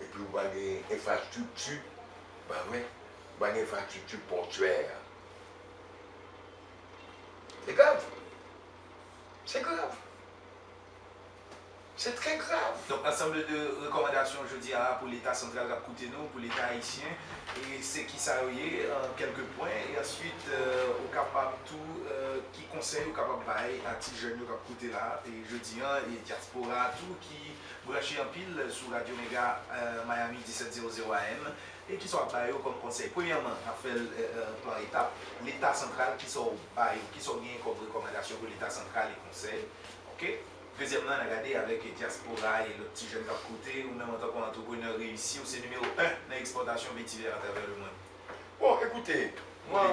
Epi ou pa gen enfrastrikti, pa vre? Ou pa gen enfrastrikti pòtyè. Se grav. Se grav. Donk, ansanm de rekòmandasyon jodi a pou Leta santral k ap koute nou, pou Leta ayisyen, e se ki sa yo ye, an kèlke pwen, e answit, euh, ou kapab tou, euh, ki konsèy ou kapab bay a ti jèn yo k ap koute la, e jodi a, e dyaspora a tou ki branche anpil sou Radyo Mega, euh, Miami disèt zewo zewo A M, e ki sa w ap ba yo kòm konsèy. Premyèman, n ap fè l, euh, euh, pa etap. Leta santral, ki sa w ba yo, ki sa w genyen kòm rekòmandasyon pou Leta santral e konsèy, oke? Dezyèmman, n a gade avèk dyaspora e lòt ti jèn k ap koute, ou menm antanke yon antreprenè reyisi, ou se nimewo en nan ekspòtasyon vetivè atravè lemonn. Bon, ekoute, mwen,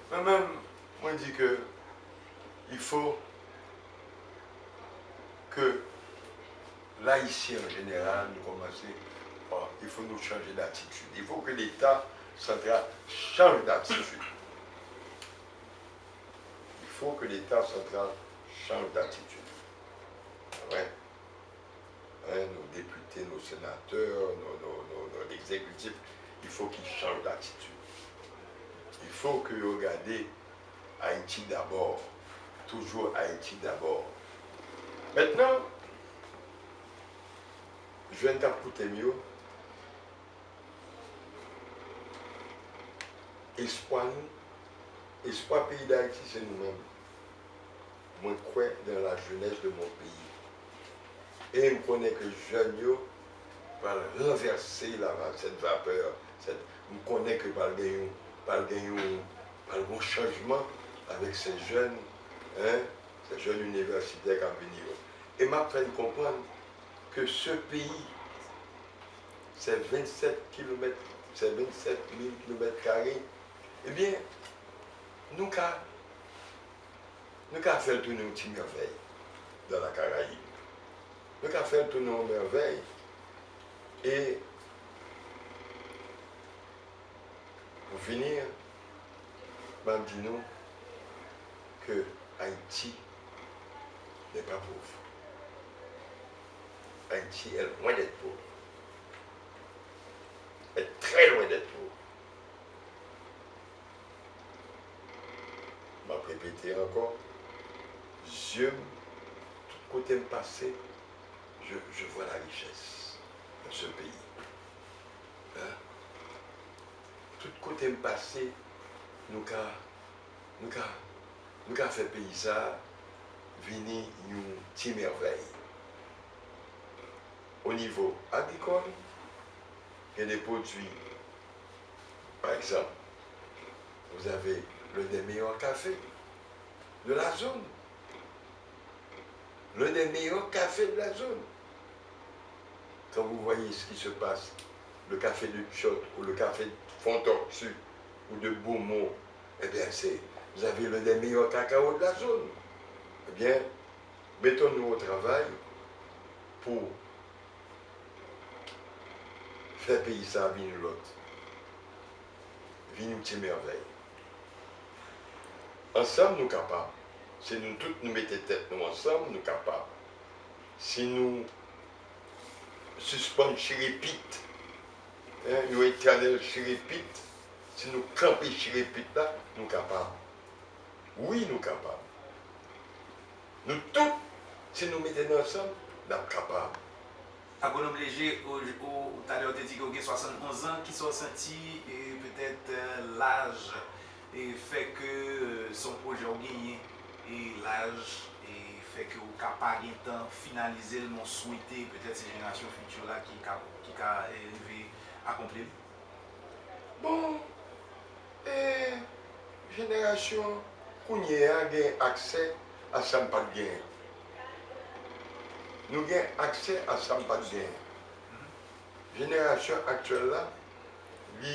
mwen menm, mwen di ke il faut que Ayisyen an jeneral, nou kòmanse, bon, il faut nou chanje datitid. Il faut que Leta santral chanj datitid. Il faut que Leta santral chanj datitid. Wè. Hein, nos députés, nos sénateurs, nos, nos, nos, nos l'exécutif, il faut qu'ils changent d'attitude. Il faut que yo gade Ayiti dabò. Toujou Ayiti dabò. Mentnan, jèn k ap koute m yo, espwa nou, espwa peyi Dayiti, se nou menm. Mwen kwè dans la jeunesse de mon pays. E m konnen ke jèn yo pral ranvèse la va-, cette vapeur, cette, m konnen ke pral gen yon, pral gen yon, pral gen yon chanjman avèk ces jeunes, hein, ces jeunes universitaires k ap vini yo. E m ap fè n konprann ke ce pays, ces vingt-sept kilomètres, ces vingt-sept mille kilomètres carrés, ebyen, nou ka, nou ka fè l tounen yon ti mèvèy dans la Caraïbe. Nou ka fè l tounen yon mèvèy. E pou fini, m ap di nou ke Ayiti n'est pas pauvre. Haïti est loin d'être pauvre. Est très loin d'être pauvre. M ap repete ankò, zye m, tout kote m pase, je, je vois la richesse dans ce pays. Hein? Tout kote m pase, nou ka, nou ka, nou ka fè peyi sa a vini yon ti mèvèy. O nivo agrikòl, gen de pwodui, pa egzanp, vous avez l'un des meilleurs cafés de la zone. L'un des meilleurs cafés de la zone. Quand vous voyez ce qui se passe, le café de Tiot ou le café de Fontortu ou de Beaumont, eh bien, c'est, vous avez l'un des meilleurs cacao de la zone. Eh bien, mettons-nous au travail pour fè peyi sa a vin lòt, vin yon ti mèvèy. Ansanm, nou kapab. Si nou tout nou mete tèt nou ansanm, nou kapab. Si nou sispann chire pit, hein, yon etènèl chire pit, si nou kanpe chire pit la, nou kapab. Wi, nou kapab. Nou tout, si nou mete n ansanm, n ap kapab. Agwonòm Léger, ou, ou, talè ou te di ke ou gen swasann onz an, kisa w santi, e, petèt, e, laj, e, fè ke, e, se yon pwojè ou genyen, e laj, e, fè ke ou ka pa gen tan finalize l, men w swete petèt se jenerasyon fiti la ki ka, ki ka, e, rive akonpli l? Bon, e, jenerasyon kounye a gen aksè a sa m pa t genyen. Nou gen aksè a sa m pa t genyen. Jenerasyon aktyèl la, li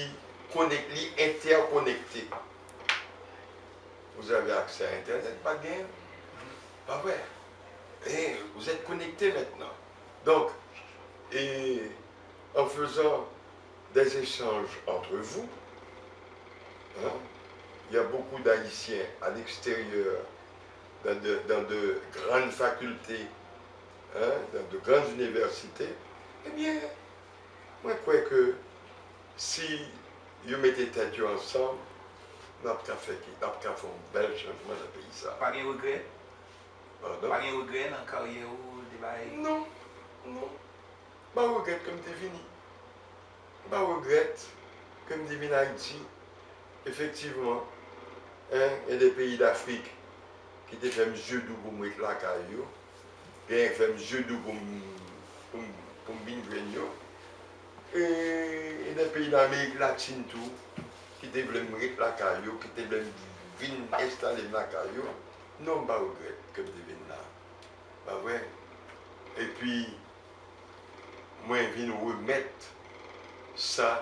konek-, li entèkonekte. Vous avez accès à Internet, pa t genyen. Pa vre? E, vous êtes connectés maintenant. Donc, et en faisant des échanges entre vous, hein, il y a beaucoup d'Haïtiens à l'extérieur, dans de, dans de grandes facultés, hein, dans de grandes universités. Eh bien, mwen kwè ke si yo mete tèt yo ansanm, n ap ka fè ki, n ap ka fè yon bèl chanjman nan peyi sa. Pa gen regrè? Padon? Pa gen regrè nan karyè ou, de bagay? Non, non. M pa regrèt ke m te vini. M pa regrèt ke m te vin Ayiti. Efektivman, en, gen de peyi Dafrik ki te fè m zye dou pou m ret lakay yo. Genyen k fè m zye dou pou m, pou m, pou m vin jwenn yo. E, e de peyi Lamerik Latin tou, ki te vle m ret lakay yo, ki te vle m vin enstale m lakay yo. Non, m pa regrèt ke m te vin la. Pa vre? Epi, mwen vin remèt sa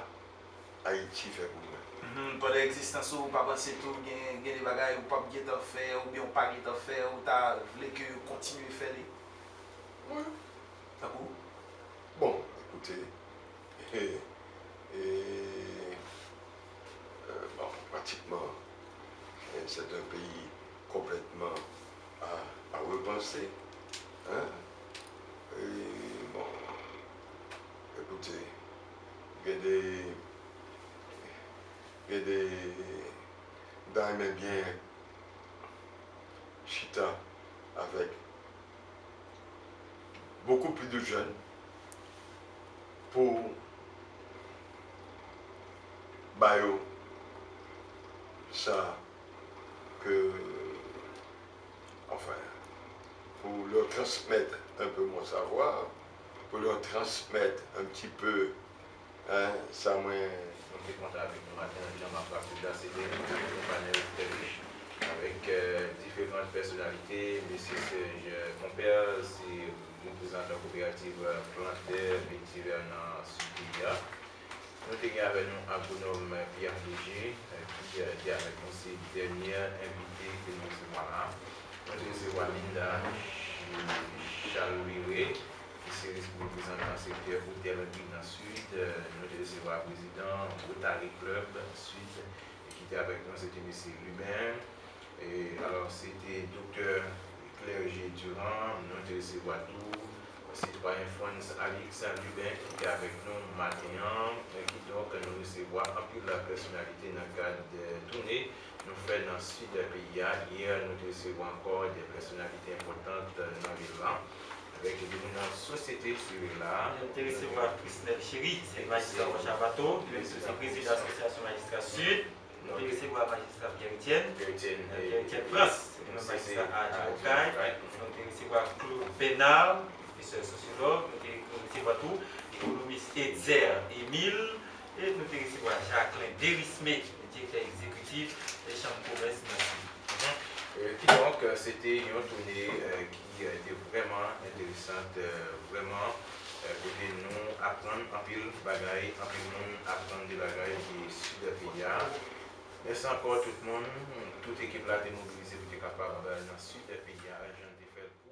Ayiti fè pou mwen. Mhm. Pandan egzistans ou, ou pa panse tou gen, gen de bagay ou p ap gentan fè, oubyen ou pa gentan fè, ou ta vle ke yo kontinye fè li? Wi. Tankou? Bon, écoutez, e, e, euh, bon, pratiquement, euh, c'est un pays complètement à, à repenser, hein? E, bon, écoutez, gen de, gen de, m ta renmen byen chita avèk beaucoup plus de jeunes pou ba yo sa ke, enfin, pour leur transmettre un peu mon savoir, pour leur transmettre un petit peu, hein, sa mwen. Nou te kontan avèk nou maten an, jan m ap raple w la, se te yon panèl trè rich avèk, euh, diferan pèsonalite. Mesye Serge Compère, se reprezantan koperativ plantè vetivè nan Sid peyi a. Nou te gen avèk nou agwonòm Pierre Léger, euh, ki, euh, te avèk nou, se dènye envite ke nou resevwa la. Nou te resevwa Linda Chalwire, ki se res-, reprezantan sektè otèlri nan Sid. Euh, nou te resevwa prezidan Rotary Club Sid, e ki te avèk nou, se te mesye Ruben. E, alò, se te Doktè Clergé Durand, nou te resevwa tou sitwayen Frantz Alix Lubin ki te avèk nou maten an. E kidonk, nou resevwa anpil pèsonalite nan kad, eh, toune nou fè nan sid peyi a. Yè, nou te resevwa ankò de pèsonalite enpòtan nan vil la, avèk de moun nan sosyete sivil la. Nou te resevwa Chrisnel Chéry, se majistra Wòch Abato, li menm tou se prezidan Asosyasyon Majistra Sid. Nou te resevwa majistra Pierre Etienne, Pierre Etienne, eh, Pierre Etienne France, se li menm majistra a Adjokay. Nou te resevwa Claude Bernard, pwofesè sosyològ. Nou te, nou resevwa tou ekonomis Etzer Emile. E nou te resevwa Jacquelin Derismé, direktè egzekitif Chanm Komès nan Sid. Mhm. Euh, kidonk, euh, se te yon toune, euh, ki, euh, te vrèman enteresan, euh, vrèman, euh, kote nou aprann anpil bagay, anpil moun aprann de bagay de sid peyi a. Mèsi ankò tout moun, tout ekip la te mobilize pou te kapab nan sid peyi a, jan n te fè l pou